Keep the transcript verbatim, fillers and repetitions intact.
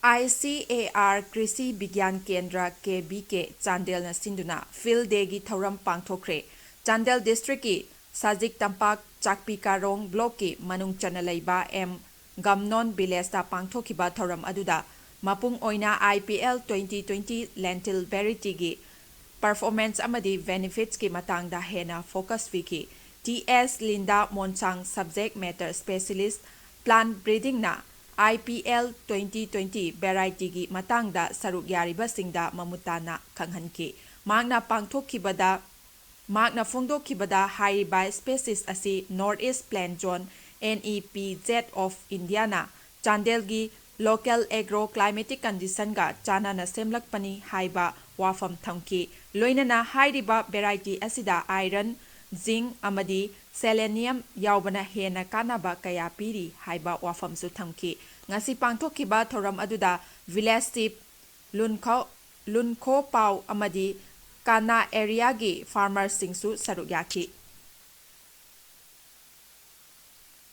ICAR ꯀ꯭ꯔꯤꯁꯤ ꯕꯤꯒ꯭ꯌꯥꯟ ꯀꯦꯟꯗ꯭ꯔ, KVK, ꯆꯥꯟꯗꯦꯜꯅ ꯁꯤꯟꯗꯨꯅ Field Dayꯒꯤ ꯊꯧꯔꯝ ꯄꯥꯡꯊꯣꯛꯈ꯭ꯔꯦ꯫ ꯆꯥꯟꯗꯦꯜ districtꯀꯤ ꯁꯖꯤꯛ ꯇꯝꯄꯥꯛ ꯆꯥꯛꯄꯤ ꯀꯥꯔꯣꯡ blockꯀꯤ ꯃꯅꯨꯡ ꯆꯟꯅ ꯂꯩꯕ M ꯒꯝꯅꯣꯟ villageꯇ ꯄꯥꯡꯊꯣꯛꯈꯤꯕ ꯊꯧꯔꯝ ꯑꯗꯨꯗ ꯃꯄꯨꯡ ꯑꯣꯏꯅ IPL twenty twenty lentil varietyꯒꯤ performance ꯑꯃꯗꯤ benefitsꯀꯤ ꯃꯇꯥꯡꯗ ꯍꯦꯟꯅ focus ꯄꯤꯈꯤ꯫ T S Linda Monsang, subject matter specialist, plant breedingꯅ IPL twenty twenty varietyꯒꯤ ꯃꯇꯥꯡꯗ ꯁꯔꯨꯛ ꯌꯥꯔꯤꯕꯁꯤꯡꯗ ꯃꯃꯨꯠ ꯇꯥꯅ ꯈꯪꯍꯟꯈꯤ꯫ ꯃꯍꯥꯛꯅ ꯄꯥꯡꯊꯣꯛꯈꯤꯕꯗ, ꯃꯍꯥꯛꯅ ꯐꯣꯡꯗꯣꯛꯈꯤꯕꯗ, ꯍꯥꯏꯔꯤꯕ species ꯑꯁꯤ North East Plant Zone, NEPZ of Indiaꯅ ꯆꯥꯟꯗꯦꯜꯒꯤ local agro climatic conditionꯒ ꯆꯥꯟꯅꯅ ꯁꯦꯝꯂꯛꯄꯅꯤ ꯍꯥꯏꯕ ꯋꯥꯐꯝ ꯊꯝꯈꯤ꯫ ꯂꯣꯏꯅꯅ ꯍꯥꯏꯔꯤꯕ variety ꯑꯁꯤꯗ iron, zinc ꯑꯃꯗꯤ selenium ꯌꯥꯎꯕꯅ ꯍꯦꯟꯅ ꯀꯥꯟꯅꯕ ꯀꯌꯥ ꯄꯤꯔꯤ ꯍꯥꯏꯕ ꯋꯥꯐꯝꯁꯨ ꯊꯝꯈꯤ꯫ ꯉꯁꯤ ꯄꯥꯡꯊꯣꯛꯈꯤꯕ ꯊꯧꯔꯝ ꯑꯗꯨꯗ village chief ꯂꯨꯟꯈꯣ, ꯂꯨꯟꯈꯣ ꯄꯥꯎ ꯑꯃꯗꯤ ꯀꯥꯅꯥ areaꯒꯤ farmerꯁꯤꯡꯁꯨ ꯁꯔꯨꯛ ꯌꯥꯈꯤ꯫